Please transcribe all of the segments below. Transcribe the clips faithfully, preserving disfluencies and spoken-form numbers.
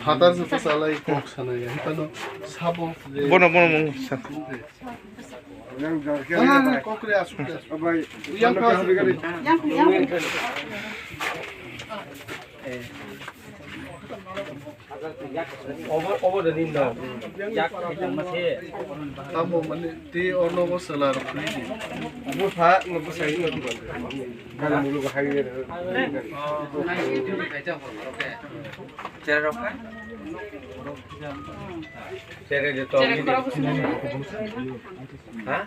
Phatar se salai kok sanai, hwnkhe no sabo je. Bono, bono, bono, sa. Bono, bono, kok re asuk, asuk. Yang kau asuk. Obo, obo de din do. Yak, yak, mas. Tamo mane, tei ono bo solar free di. Bo pha, no bo sai, no bo. Gari mulu go highway re. Cherok kha? Chere de to. Ha?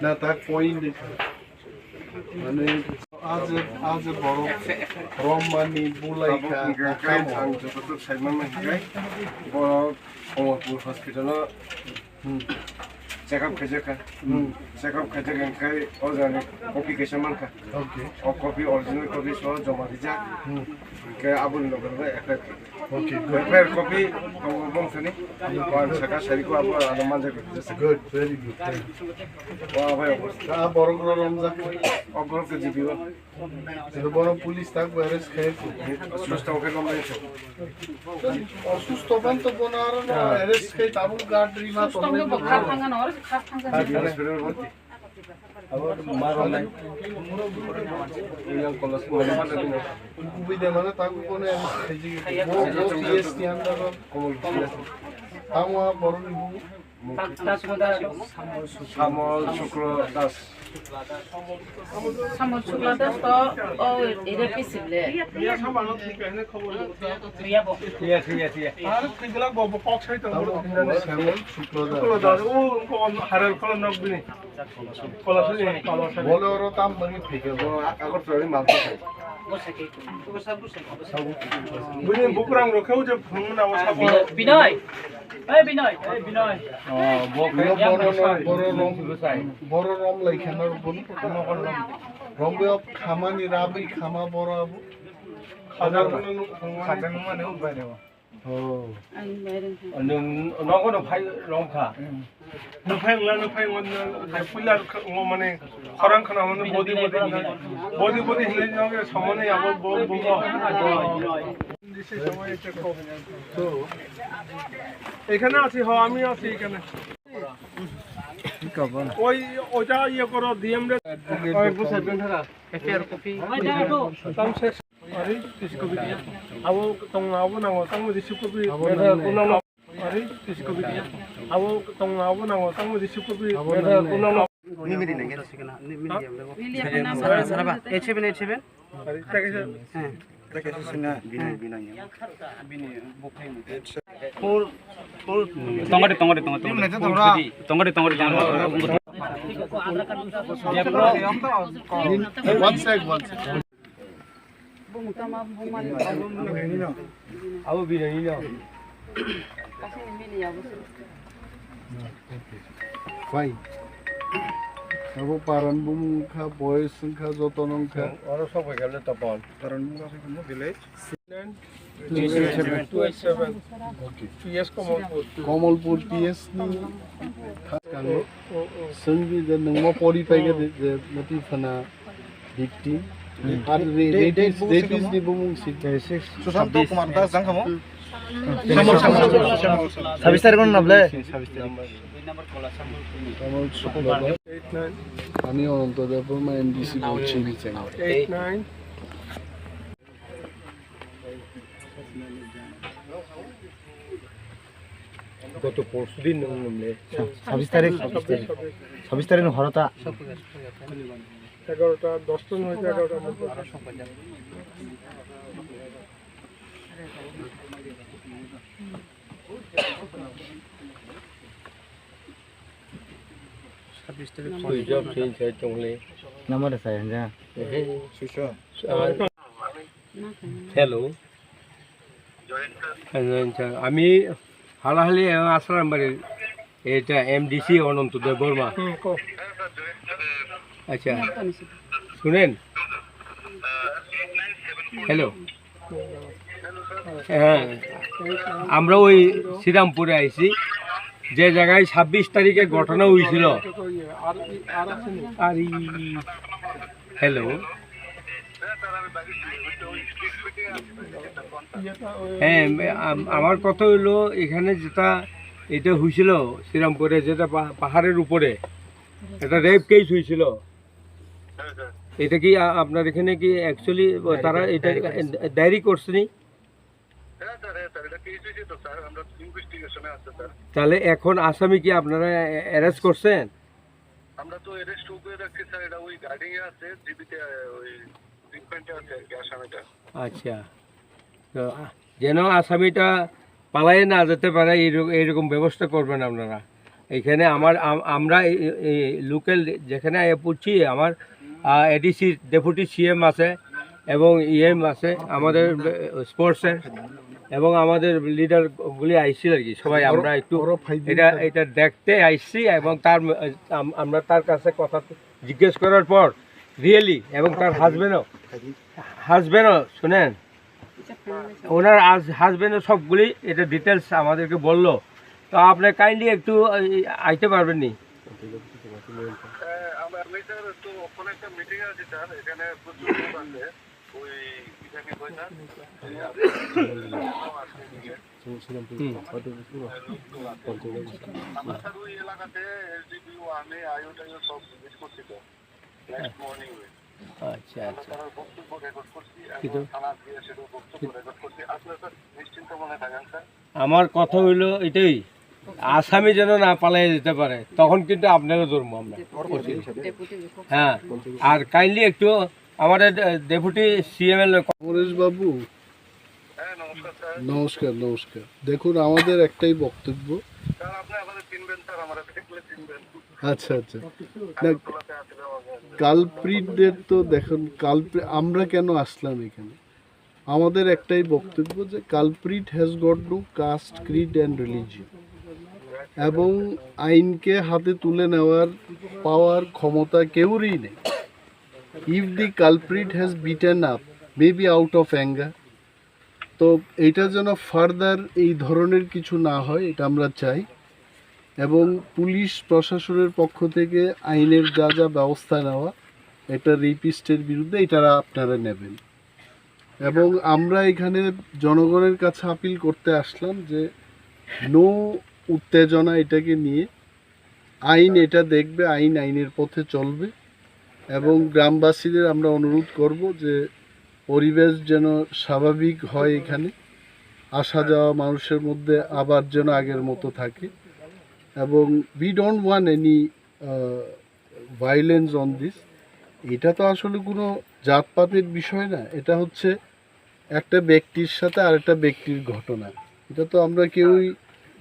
Na, tak point de. Mane, aje, aje borok romani bulai kha, tamo. Ang joto tok sai manma hikai, borok Komolpur hospital o Hmm. Check up khaijak kha. Hmm. Check up khaijak hwnkhe o jani copy kaisa mankha. Okay. O copy, original copy so joma rijak. Hmm. Hwnkhe aboni loge loge F I R. Okay, good. F I R copy tongo bongthani. Wan saka sariko abo ano manjak. Good, very good. Thank you. Wa bai obo. Ah, borok ro romjak. O borok ke G P o. Bono police tak arrest khai. Susto khe lomai khe. Osusto ban to bono aro no arrest khai tabuk guard rima to. Susto khe bo khar thanga no, khar thanga. Abo maro nai. Yang kolos ko. Kubui de mane tabuk bono arrest khai ji. Bo, bo P S ni under o. Komol P S. Tamo borok ni bu. Samol Sukla Das. Samol Sukla Das to o ere pisil le. Iya, iya, iya. Samol Sukla Das. Sukla Das, o, o, Harar Kholom nok bini. Kolasani, Kolasani. Bole oro tam bani phike bo Agartala ni malta khai. Bini bukurang rokhe o je phunukna o sabo. Binoy. Hey, Binoy. Hey, Binoy. Oh, bo khe bono no, boro rom, boro rom lai khana ro bono. Rom bo khamani rabi khama boro abo. Khajang mane, khajang mane ubai dewa. Oh. Ang bayarang kha. Nwng nogo no phai rong kha. Nwng phai wngla, nwng phai wngla, nwng phai puila wngma mane khorang khna mane body body hinwi, body body hinwi nwng samani abo bo bo. তো এখানে আছি, হ, আমি আছি এখানে। কি খবর? ওই, ওইটা ইয়ে করো, ডিএম রে। ওই, বুঝাই দেন, হ্যাঁ। FIR copy. কাম শেষ। Ari, tisi kopi dia. Abo tong abo nango, tangmo tisi kopi. Abo nango. Ari, tisi kopi dia. Abo tong abo nango, tangmo tisi kopi. Abo nango. Nini di nengke. Nini di nengke. Saraba, saraba. Eight seven, eight seven. Ari, tak ise. He. Tak ise sina. Bini, bini. Bini, bukai. Four, four. Tongode, tongode, tongode, tongode. Tongode, tongode, tongode. One sec, one sec. Bung tama bung mani. Abo birani no. Kasini mini abo. Fine. Abo paran bumung kha, boys wngkha, joto no wngkha. Oro sok bai kha le topon. Paran bumung kha village. Two eight seven. Two eight seven. Okay. P S Kamalpur. Kamalpur P S ni thaskango. Oh, oh. Sengdi je nungma pori paige je, je mati phana. Victim. Hmm. Ar re-, de-, de-, rabies, bumung rabies sikamo? Ni bumung si. Sushanta Kumar Das jang kamo? Hmm. Sabis tarik kono nable? Sabis tarik. Ani Ananta Debbarma M D C bo chini chang. Eight nine. গত পরশু দিন নমলে। ছাব্বিশ তারিখ, ছাব্বিশ তারিখ। ছাব্বিশ তারিখ হরতা। এগারোটা, দশটা নয় তো এগারোটার মধ্যে। সুইচ অফ, সুইচ অফ, চলে। নাম্বার আছে, হ্যাঁ। হ্যালো। আমি হালাহালি এবং আছলাম বাড়ির এটা এমডিসি অনন্ত দেব বর্মা। আচ্ছা, শুনেন। হ্যালো। হ্যাঁ, আমরা ওই শ্রীরামপুরে আইছি, যে জায়গায় ছাব্বিশ তারিখে ঘটনা হয়েছিল। আর এই, হ্যালো। হ্যাঁ, আম-, আমার কথা হইলো, এখানে যেটা, এটা হয়েছিল শ্রীরামপুরে, যেটা পা-, পাহাড়ের উপরে একটা রেপ কেস হয়েছিল। এটা কি আ-, আপনার এখানে কি অ্যাকচুয়ালি তারা এটা ডায়েরি করছেনি? হ্যাঁ স্যার, হ্যাঁ স্যার, এটা কেস হয়েছে তো স্যার, আমরা ইনভেস্টিগেশনে আছে স্যার। তাহলে এখন আসামি কি আপনারা অ্যারেস্ট করছেন? আমরা তো অ্যারেস্ট করে রাখছি স্যার, এটা ওই গার্ডিংয়ে আছে, জিবিতে, ওই ট্রিটমেন্টে আছে আর কি আসামিটা। আচ্ছা, তো আ, যেন আসামিটা পালাইয়া না যেতে পারে, এইরকম, এইরকম ব্যবস্থা করবেন আপনারা। এখানে আমার, আম-, আমরা এই, এই লোকাল যেখানে আইয়া পড়ছি, আমার, আহ, এডিসি, ডেপুটি সিএম আছে এবং ইএম আছে, আমাদের, আহ, স্পোর্টসের এবং আমাদের লিডার গুলি আইছিল আর কি। সবাই আমরা একটু এটা, এটা দেখতে আইছি এবং তার, আম-, আমরা তার কাছে কথা জিজ্ঞেস করার পর রিয়েলি এবং তার হাজবেন্ডও, হাজবেন্ডও শুনেন, ওনার আজ হাজবেন্ডও সবগুলি এটা ডিটেলস আমাদেরকে বললো। তো আপনি কাইন্ডলি একটু, এই, আইতে পারবেন নি? হ্যাঁ, আমি, আমি স্যার একটু ওখানে একটা মিটিং আছে স্যার, এখানে প্রচুর লোক আছে, ওই কি জানি কয় স্যার? হুম। আমরা স্যার ওই এলাকাতে এসডিপিও, আমি, আইও টাইও সব ভিজিট করছি তো। আচ্ছা, আচ্ছা। কিন্তু আমার কথা হইলো এটাই, আসামি যেন না পালিয়ে যেতে পারে, তখন কিন্তু আপনারও ধরবো আমরা। হ্যাঁ, আর কাইন্ডলি একটু আমাদের ডেপুটি সিএম এর লোক। অমরেশ বাবু, নমস্কার, নমস্কার। দেখুন, আমাদের একটাই বক্তব্য। আচ্ছা, আচ্ছা। না, কালপ্রিটদের তো দেখুন, কালপ্রি-, আমরা কেন আসলাম এখানে? আমাদের একটাই বক্তব্য যে culprit has got no caste, creed and religion, এবং আইনকে হাতে তুলে নেওয়ার পাওয়ার, ক্ষমতা কেউরই নেই। If the culprit has beaten up, maybe out of anger, তো এইটা যেন ফার্দার এই ধরনের কিছু না হয়, এটা আমরা চাই। এবং পুলিশ প্রশাসনের পক্ষ থেকে আইনের যা যা ব্যবস্থা নেওয়া, একটা রেপিস্টের বিরুদ্ধে, এটা আপনারা নেবেন। এবং আমরা এখানে জনগণের কাছে আপিল করতে আসলাম যে নো উত্তেজনা এটাকে নিয়ে, আইন এটা দেখবে, আইন আইনের পথে চলবে। এবং গ্রামবাসীদের আমরা অনুরোধ করব যে পরিবেশ যেন স্বাভাবিক হয়, এখানে আসা যাওয়া মানুষের মধ্যে আবার যেন আগের মতো থাকে। এবং we don't want any violence on this। এটা তো আসলে কোনো জাতপাতের বিষয় না, এটা হচ্ছে একটা ব্যক্তির সাথে আরেকটা ব্যক্তির ঘটনা। এটা তো আমরা কেউই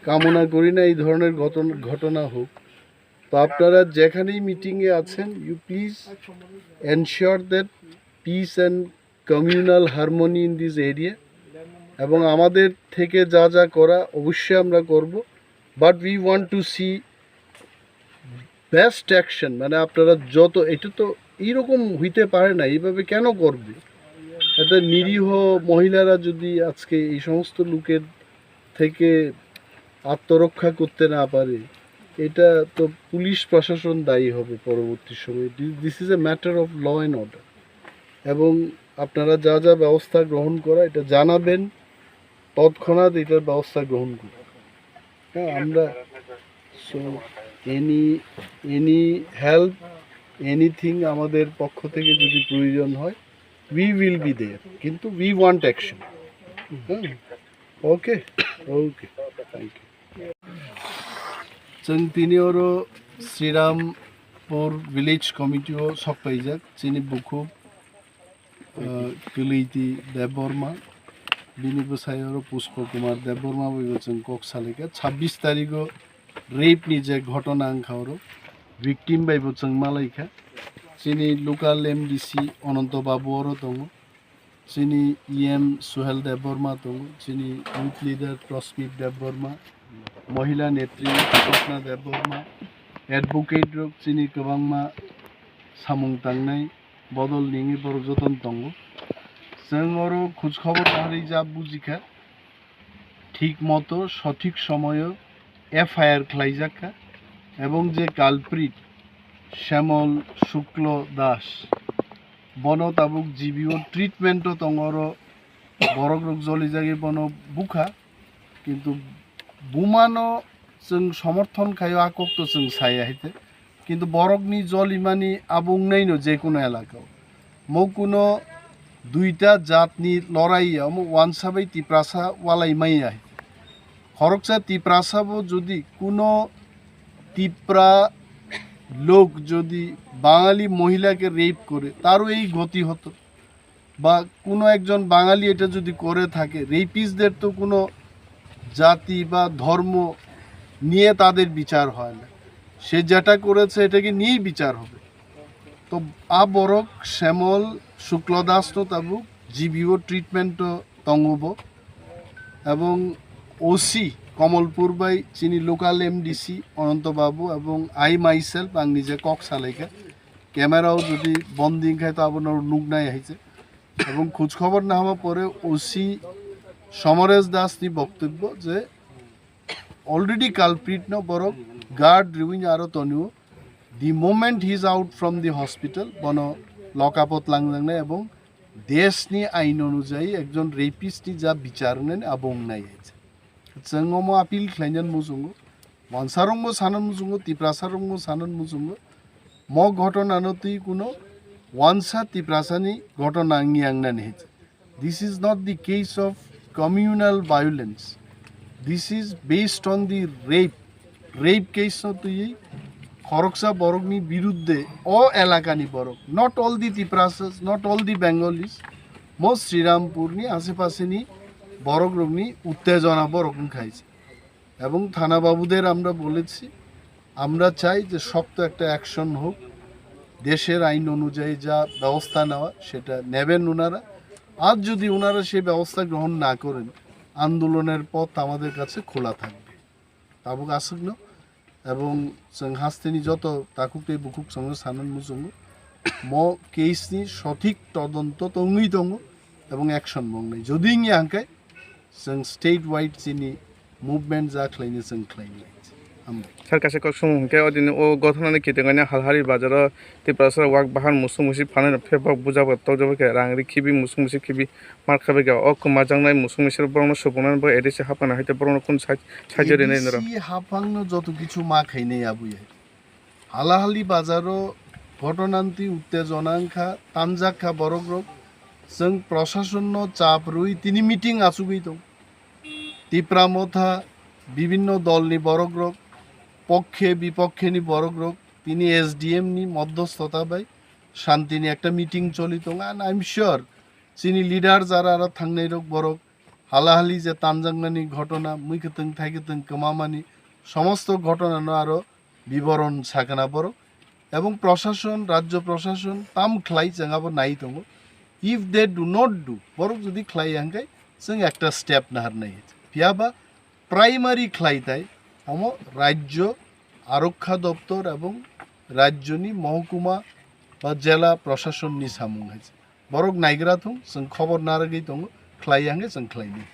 কামনা করি না এই ধরনের ঘটন-, ঘটনা হোক। তো আপনারা যেখানেই মিটিংয়ে আছেন, you please ensure that peace and communal harmony in this area। এবং আমাদের থেকে যা যা করা অবশ্যই আমরা করব, but we want to see best action। মানে আপনারা যত, এটা তো এইরকম হইতে পারে না, এইভাবে কেন করবে? একটা নিরীহ মহিলারা যদি আজকে এই সমস্ত লোকের থেকে আত্মরক্ষা করতে না পারে, এটা তো পুলিশ প্রশাসন দায়ী হবে পরবর্তী সময়ে। This is a matter of law and order। এবং আপনারা যা যা ব্যবস্থা গ্রহণ করা, এটা জানাবেন, তৎক্ষণাৎ এটার ব্যবস্থা গ্রহণ করুন। হ্যাঁ, আমরা, so any, any help, anything আমাদের পক্ষ থেকে যদি প্রয়োজন হয়, we will be there, কিন্তু we want action। হ্যাঁ, okay, okay, thank you. Chwng tini oro Srirampur Village Committee o sok paijak, chini bukhuk, ah, Kwlwiti Debbarma, bini bwsai oro Pushpa Kumar Debbarma bai bo chwng kok salaikha. Chabbish tarikh o rape ni je ghotona wngkha oro, Victim bai bo chwng malaikha. Chini local M D C Ananto Babu oro tongo. Chini E M Suhel Debbarma tongo. Chini youth leader Proskit Debbarma, mohila netri Swapna Debbarma, advocate rok chini kwbangma samung tangnai bodol nini borok jotono tongo. Chwng oro khoj khobor naharwi ja bujikha. Thik moto sothik somoyo F I R khlaijakha ebong je culprit Shyamol Shukla Das, bono tabuk G B O treatment o tongo, oro borok rok jolijagwi bono bukha, kintu bumano chwng somorthon khaio, a kok to chwng saya haite, kintu borokni jolimani abo wngnaino je kuno elakao. Mo kuno duita jatni lorai ya, omo wansa bai Tiprasa walai maya. Khoroksa Tiprasa bo jodi kuno Tipra lok jodi Bangali mohila ke rape kore, taro ei goti hoto. Ba kuno ekjon Bangali eta jodi kore thake, rapist der to kuno jati ba dhormo niye tader bichar hoy na. Se jeta koreche etake niyei bichar hobe. To a borok Shyamol Shukla Das no tabuk G B O treatment o tongo bo. Ebong O C Kamalpur bai chini local M D C Ananto Babu ebong I myself ang nije kok salaikha. Camera o jodi bondi khai to abono nuknai haise. Ebong khoj khobor nahama pore O C Somoresh Das ni boktobbo je already culprit no borok guard riwini aro tonio. The moment he is out from the hospital, bono lock up o twlangjaknai ebong desh ni ain onujai ekjon rapist ni ja bichar wngnani abo wngnai. Chwng omo appeal khlainani muchungo, wansa rokbo sanani muchungo, Tiprasa rokbo sanani muchungo. Mo ghotona no twi kuno wansa Tiprasa ni ghotona wngya wngnani. This is not the case of communal violence. This is based on the rape. Rape case no twi khoroksa borok ni birudde o elaka ni borok, not all the Tiprasas, not all the Bengalis, mo Srirampur ni ashe pashe ni borok rok ni uttejona borok wngkha. Ebong thana babuder amra bolechi, amra chai je shokto ekta action hok, desher ain onujayi ja byabostha newa seta neben onara. Ar jodi onara se byabostha grohon na koren, andoloner poth amader kache khola thakbe. Tabuk aswkno ebong chwng hasteni joto takhuk tei bukhuk chwngno sanani muchungo, mo case ni sothik todonto tongwi tongo ebong action bo wngnai. Jodi wngya hwnkhe chwng state wide chini movement ja khlaini chwng khlaini. Hambai. Sir, kaisa kok sumung hwnkhe, o dini o gothonani kitingani Halhari bazaro Tiprasa wak bahan musuk musik phanai phebak bujak bai tokjak bai khe rang ri khibi musuk musik khibi mar khabai khe o kwmajaknai musuk musik borokno supungnani bagwi A D C haphangno hai tei borokno kunu sai-, saijak rinai norok. A D C haphangno joto kichu ma khainai abui hai. Halahali bazaro ghotonanti uttejona wngkha, tanjak kha borokrok. Chwng prosasonno chap rwi tini meeting achugwi tong. Tipra Motha, bibinno dolni borokrok, pokkhe bipokkheni borokrok, tini S D M ni modhosthota bai shantini ekta meeting choli tong. And I am sure chini leader jara aro thangnairok borok halahali je tanjaknani ghotona, mui kwtwng thai kwtwng kwmamani somosto ghotonano aro biboron sakna borok. Ebong proshason, rajyo proshason tam khlai chwng abo nai tongo. If they do not do, borok jodi khlai ya hwnkhe chwng ekta step naharnai. Phiyaba primary khlai tai omo rajyo arokha doptor ebong rajyoni mohokuma ba jela proshasonni samung hai. Borok naigra thung, chwng khobor narwgwi tongo, khlai ya hwnkhe chwng khlainai.